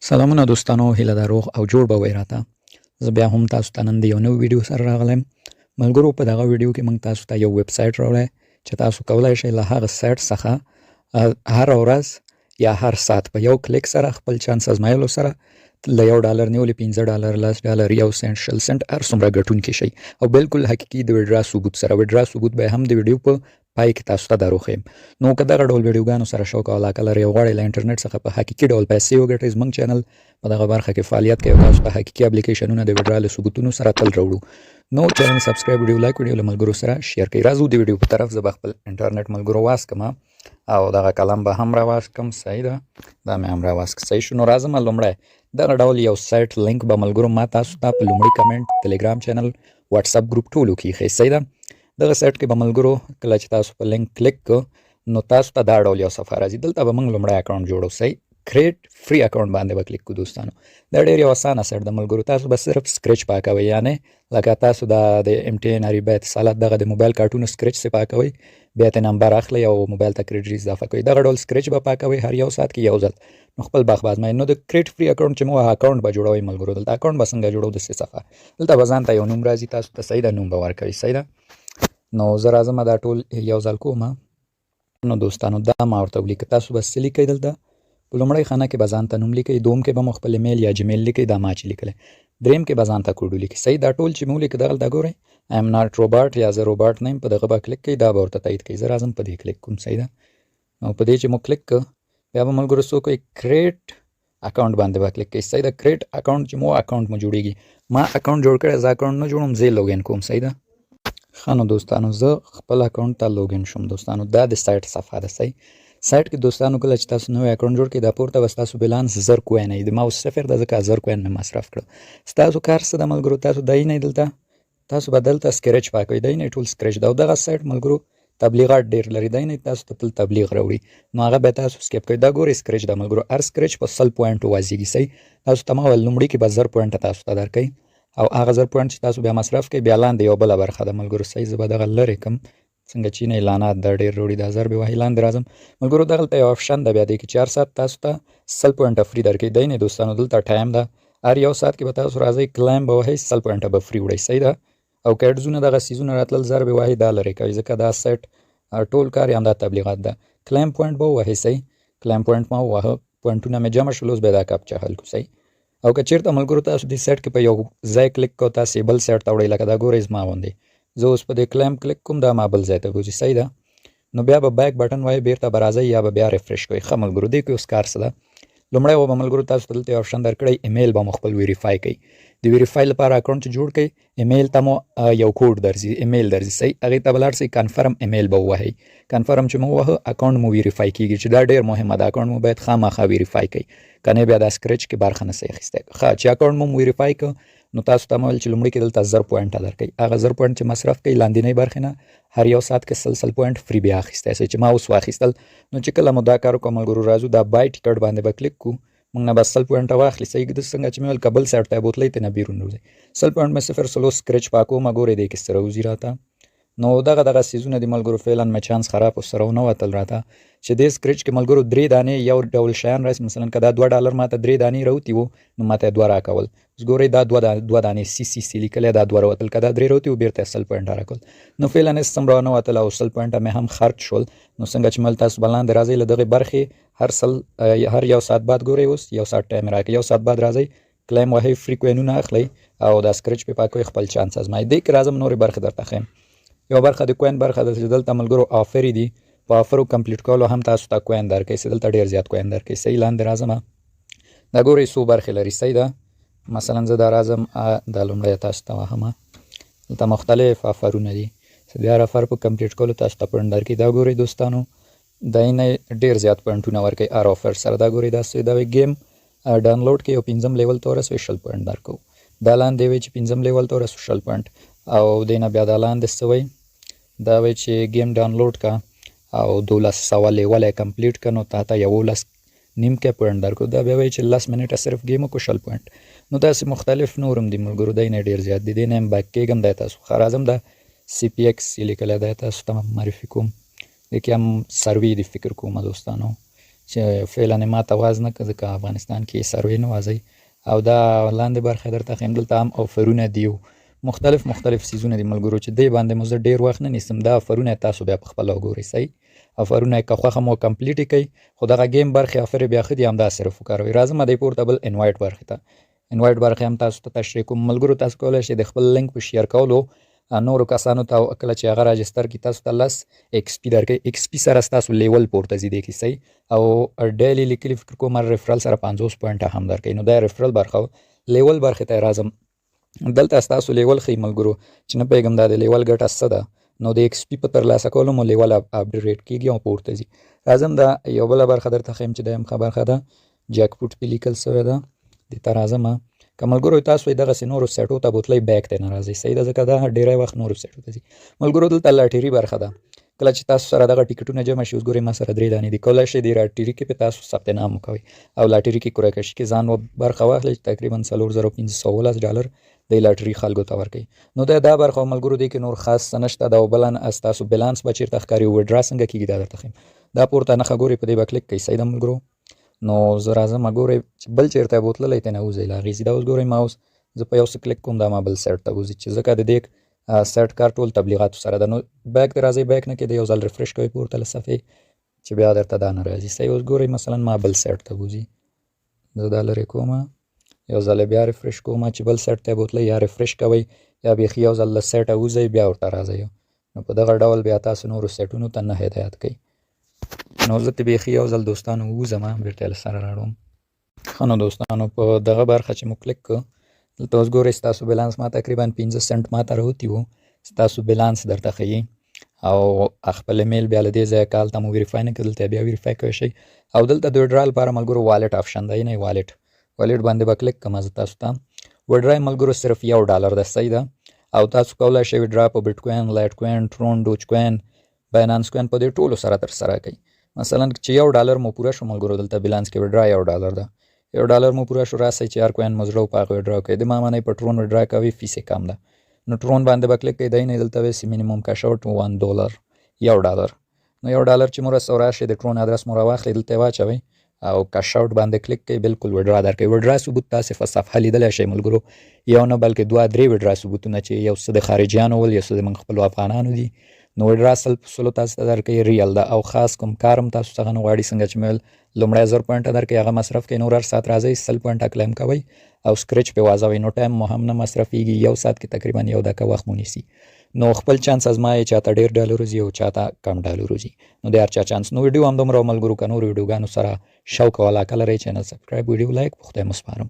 سلامونه دوستانو، هیله ده روغ او جوړ به وئ. راته زه بیا هم تاسو ته نن د یو نوي ویډیو سره راغلم. ملګرو، په دغه ویډیو کې موږ تاسو ته یو ویب سایټ راوړی چې تاسو کولای شئ له هغه سایټ څخه هر ورځ یا هر ساعت په یو کلیک سره خپل چانس ازمایلو سره له $1 نیولې $5، $10، 1 سنټ، 20 سنټ، هر څومره ګټونکي شئ او بالکل حقیقي د withdraw ثبوت سره. withdraw ثبوت به هم د ویډیو په پای کې تاسو ته دروښیم. نو که دغه ډول ویډیوګانو سره شوق او علاقه لرئ او غواړئ له انټرنیټ څخه په حقیقي ډول پیسې وګټئ، زموږ چینل په دغه برخه کې فعالیت کوي او تاسو ته حقیقي اپلیکیشنونه د withdraw له ثبوتونو سره تل راوړو. نو چینل subscribe، ویډیو like، ویډیو له ملګرو سره share کړئ. راځو د ویډیو په طرف. زه به خپل انټرنیټ ملګرو واز کړم او دغه قلم به هم راواز کړم. صحیح ده، دا مې هم راواز کړ. صحیح شو. نو راځم لومړی دغه ډول یو سایټ لینک به ملګرو ما تاسو ته په لومړي کمنټ، تلګرام چینل، واتساپ ګروپ ټولو کې ښي. صحیح ده. دغه سایټ کې به ملګرو کله چې تاسو په لینک کلیک کو، نو تاسو ته دا ډول یو صفحه راځي. دلته به موږ لومړی اکاونټ جوړو. صحیح، create free account باندې به کلیک کو. دوستانو، دا ډیر یو اسانه سایټ د ملګرو. تاسو به صرف scratch پاکوئ، یعنی لکه تاسو دا د ام ټي ان، عربي اتصالات دغه د موبایل کارتونو scratch سي پاکوئ، بیا ته نمبر اخلئ او موبایل ته credit اضافه کوئ. دغه ډول scratch به پاکوئ هر یو ساعت کې یو ځل. نو خپل بخت به ازمایئ. نو د create free account چې مو اکاونټ به جوړوئ ملګرو، دلته اکاونټ به څنګه جوړو؟ د صفحه دلته به ځان ته یو نوم راځي تاسو ته. صحیح ده، نوم به ورکوئ. صحیح ده. نو زه راځم دا ټول یو ځل کوم. نو دوستانو، دا ما ورته ولیکه، تاسو به څه لیکئ؟ دلته په لومړۍ خانه کې به ځان ته نوم لیکئ، دوم کې به مو خپل ایمیل یا جیمیل لیکئ، دا ما چې لیکلی، دریم کې به ځان ته کوډ ولیکئ. صحیح، دا ټول چې مې ولیکه، دغلته ګورئ، I am not robot یا زه روباټ نه یم، په دغه به کلیک کوئ، دا به ورته تایید کوي. زه راځم په دې کلیک کوم. صحیح ده. نو په دې چې مو کلیک کړ، بیا به ملګرو څه کوئ؟ create account باندې به کلیک کوئ. صحیح ده. create account چې مو اکاونټ مو جوړیږي. ما اکاونټ جوړ کړی، زه اکاونټ نه جوړوم، زه login کوم. صحیح ده. ښه، نو دوستانو، زه خپل اکاونټ ته login شوم. دوستانو، دا د سایټ صفحه ده. صحیح، سایټ کې دوستانو کله چې تاسو نوی اکاونټ جوړ کړئ، دا پورته به ستاسو بیلانس 1000 coin وي. د ما اوس صفر ده ځکه 1000 coin مې مصرف کړ. ستاسو کار څه ده ملګرو؟ تاسو دی نه دلته تاسو به دلته scratch پاکوئ. دی نه ټول scratch ده او دغه سایټ ملګرو تبلیغات ډیر لري. دی نه تاسو ته تل تبلیغ راوړي، نو هغه به تاسو skip کوئ. دا ګورئ، scratch ده ملګرو. هر scratch په 100 point وازیږي. صحیح، تاسو ته ما ویل لومړي کې به 1000 point تاسو ته درکوي او هغه 1000 point چې تاسو بیا مصرف کړئ، بیا لاندې یو بله برخه ده ملګرو. صحیح، زه به دغه لرې کړم، څنګه چې نه اعلانات دا ډېر راوړي، دا ضربې وهي. لاندې راځم ملګرو، دغلته یو option ده بیا دې کې چې هر ساعت تاسو ته 100 point free درکوي. دی نه دوستانو، دلته time ده. هر یو ساعت کې به تاسو راځئ، claim به وهئ، 100 point به free وړئ. صحیح ده. او که ads ونه دغه څیزونه راتلل، ضربې وهي، دا لرې کوي ځکه دا سایټ ټول کار یې همدا تبلیغات ده. claim point به ووهئ. صحیح، claim point ما وواهه، point ونه مې جمع شول. اوس به دا captcha حل کړو. صحیح. او که چېرته ملګرو تاسو دې سایټ کې په یو ځای کلیک کو، تاسو بل سایټ ته وړئ. لکه دا ګورئ زما غوندې، زه اوس په دې claim کلیک کوم، دا ما بل ځای ته بوځي. صحیح ده. نو بیا به back button وایي، بیرته به راځئ یا به بیا refresh کوئ. ښه ملګرو، دې کې اوس کار څه ده؟ لومړی و به ملګرو تاسو ته دلته یو option درکړی، ایمیل به مو خپل verify کوي. د verify لپاره اکاونټ چې جوړ کړئ، ایمیل ته مو یو کوډ درځي، ایمیل درځي. صحیح، هغې ته به لاړ سئ، confirm email به ووهئ. confirm چې مو ووهه، اکاونټ مو verify کیږي چې دا ډېر مهمه ده. اکاونټ مو باید خامخا verify کړئ، که نه بیا دا scratch کې برخه نه سئ اخیستی. ښه، چې اکاونټ مو verify کړ، نو تاسو ته مو ویل چې لومړي کې دلته 1000 point درکوي. هغه 1000 point چې مصرف کړئ، لاندینۍ برخې نه هر یو ساعت کې 100 100 point free بیا اخیستی سئ چې ما اوس واخیستل. نو چې کله مو دا کار وکړ ملګرو، راځو دا buy ticket باندې به کلیک کو، موږ نه به 100 point واخلي. صحیح ده. څنګه چې مې ویل که بل سایټ ته یې بوتلئ، ته نه بیرون وځئ. 100 point مې صفر سلو scratch پاکوم. ګورئ دې کې څه راوځي راته. نو دغه دغه څیزونه دي ملګرو. فعلا مې چانس خراب اوس سره ونه وتل راته چې دې scratch کې ملګرو درې دانې یو ډول شیان راشي. مثلا که دا $2 ماته درې دانې راوتي وو، نو ماته یې دوه راکول. اوس ګورئ، دا دوه دوه دانې سی سی سی لیکلی، دا دوه راوتل. که دا درې راوتي وو، بیرته یې 100 point راکول. نو فعلا هېڅ هم رانه وتل او 100 point مې هم خرج شول. نو څنګه چې مل تاسو به لاندې راځئ له دغې برخې هر 100 هر یو ساعت بعد، ګورئ اوس یو ساعت time راکوي، یو ساعت بعد راځئ، claim وهئ، free coin ونه اخلئ او دا scratch پې پاکوئ، خپل چانس ازمایئ. دې کې راځم، نورې برخې درته ښیم. یو برخه د coin برخه ده چې دلته ملګرو offer دي. په offer و complete کولو هم تاسو ته coin درکوي چې دلته ډېر زیات coin درکوي. صحیح، لاندې راځم، دا ګورئ څو برخې لري. صحیح ده. مثلا زه دا راځم، دا لومړی تاسو ته وهم. دلته مختلف offer ونه دي چې د هر offer په complete کولو تاسو ته point درکوي. دا ګورئ دوستانو، دا نه ډېر زیات point ونه ورکوي هر offer سره. دا ګورئ، دا څه دا game download کړئ او پنځم level ته ورسوئ، 20 point درکوو. دا لاندې وی چې پنځم level ته ورسو، 20 point. او دې نه بیا دا لاندې څه وایي؟ دا وایي چې game download کا او 1200 level یې complete که، نو تا ته 11.5 K point درکو. دا بیا وایي چې 10 منټه صرف game وکړو، 20 point. نو داسې مختلف نور هم دي ملګرو، دی نه ډېر زیات دي. دې نه هم back کېږم، دی تاسو ښه راځم. دا سی پی ایکس یې لیکلی دی، تاسو ته معرفي کوم. دې کې هم survey دي فکر کوم دوستانو. چې فعلا ما ته واز نه که ځکه افغانستان کې سروې نه وازوي. او دا لاندې برخه درته ښیم، دلته هم آفرونه دي، مختلف مختلف څیزونه دي ملګرو چې دې باندې مو زه ډېر وخت نه نیسم. دا آفرونه تاسو بیا په خپله وګورئ، صحیح آفرونه که خوښه مو complete یې کړئ، خو دغه game برخې آفرې بیا ښه دي، همدا صرف وکاروئ. راځم دې پورته بل invite برخې ته. invite برخې هم تاسو ته تشریح کوم ملګرو. تاسو کولی شئ د خپل لینک په share کولو نورو کسانو ته کله چې هغه register کړي تاسو ته 10 XP درکوي. XP سره ستاسو level پورته ځي دې کې، صحیح. او daily لیکلي فکر کوم referral سره 50 point هم درکوي. نو دا referral برخه. level برخې ته راځم، دلته ستاسو level ښیي ملګرو چې نه پوهېږم دا د level ګټه څه ده. نو د XP په ترلاسه کولو مو level upgrade کېږي او پورته ځي. راځم دا یو بله برخه درته ښیم چې دا هم ښه برخه ده، jackpot پې لیکل سوې ده، دې ته راځم. که ملګرو تاسو یې دغسې نورو سایټو ته بوتلئ back ته نه راځئ، صحیح ده، ځکه دا ډېری وخت نورو سایټو ته ځي ملګرو. دلته لاټري برخه ده، کله چې تاسو سره دغه ټیکټونه جمع شي، اوس ګورئ ما سره 3 دانې دي، کولای شئ دې لاټري کې په تاسو ثبت نام وکوئ او لاټري کې قرعه کشي کې ځان برخه واخلئ چې تقریبا 4510 ډالر د لاټري خلکو ته ورکوي. نو دا برخه ملګرو دې کې نور خاص څه نشته. دا بل ستاسو بیلانس به چېرته ښکاري، withdraw څنګه کېږي دا درته ښیم. دا پورته نښه ګورئ، په دې به کلیک کوئ، صحیح ده ملګرو. نو زه راځم ګورئ چې بل چېرته یې بوتللی ته نه وځئ له هغې ځي. دا اوس ګورئ ما اوس زه په یو څه کلیک کوم، دا ما بل سایټ ته وځي چې ځکه د دې سایټ کار ټول تبلیغاتو سره ده. نو back ته راځئ، back نه کېده یو ځل refresh کوئ پورته له صفحې چې بیا درته دا نه راځي، صحیح. اوس ګورئ مثلا ما بل سایټ ته بوځي، زه دا لرې کوم، یو ځل بیا refresh کوم چې بل سایټ ته یې بوتلئ، یا refresh کوئ یا بیخي یو ځل له سایټه وځئ بیا ورته راځئ. نو په دغه ډول بیا تاسو نورو سایټونو ته نه هدایت کوي. نو زه ته بیخي یو ځل دوستانو ووځم، بېرته یې له سره راړوم. ښه نو دوستانو په دغه برخه چې مو کلیک کړ، دلته اوس ګورئ ستاسو بیلانس ما تقریبا 5 سنټ ما ته راوتي وو، ستاسو بیلانس درته ښیي او خپل ایمیل بیا له دې ځایه کال ته مو verify نه کړ، دلته بیا verify کولی شئ. او دلته د withdraw لپاره ملګرو wallet option دی، نه wallet باندې به کلیک کړم زه تاسو ته. withdraw ملګرو صرف یو ډالر ده، صحیح ده. او تاسو کولی شئ withdraw په بیټ کوین، لایټ کوین، ټرون، ډوج کوین، باینانس کوین په دې ټولو سره ترسره کړئ. مثلا چې یو ډالر مو پوره شو ملګرو، دلته بیلانس کې withdraw یو ډالر ده، یو ډالر مو پوره شو، راسئ چې هر coin مو زړه په هغه withdraw کوي. د ما منئ په ټرون withdraw کوي، فیس یې کم ده، نو ټرون باندې به کلیک کوئ. دی نه دلته وایي minimum cash out 1 dollar، یو ډالر. نو یو ډالر چې مو رسو راشي، د ټرون ادرس مو راواخلئ، دلته یې واچوئ او cash out باندې کلیک کوئ، بالکل withdraw درکوي. withdraw ثبوت تاسې په صفحه لیدلی شئ ملګرو، یو نه بلکې 2 3 withdraw ثبوتونه چې یو څه د خارجیانو ول، یو څه د موږ خپلو افغانانو دي. نو withdraw 100 په سلو تاسو ته درکوي، real ده او خاص کوم کار هم تاسو څخه نه غواړي. څنګه چې مې ویل لومړی 1000 point درکوي، هغه مصرف کوي، نور هر ساعت راځئ 100 point claim کوئ او scratch پې وازوئ، نو time مو هم نه مصرفېږي، یو ساعت کې تقریبا یو دقیقه وخت مو نیسي. نو خپل چانس ازمایئ، چاته ډېر ډالر وځي او چاته کم ډالر وځي، نو د هر چا چانس. نو ویډیو هم دومره ملګرو، که نورو ویډیوګانو سره شوق او علاقه لرئ channel subscribe، video like، په خدای مو سپارم.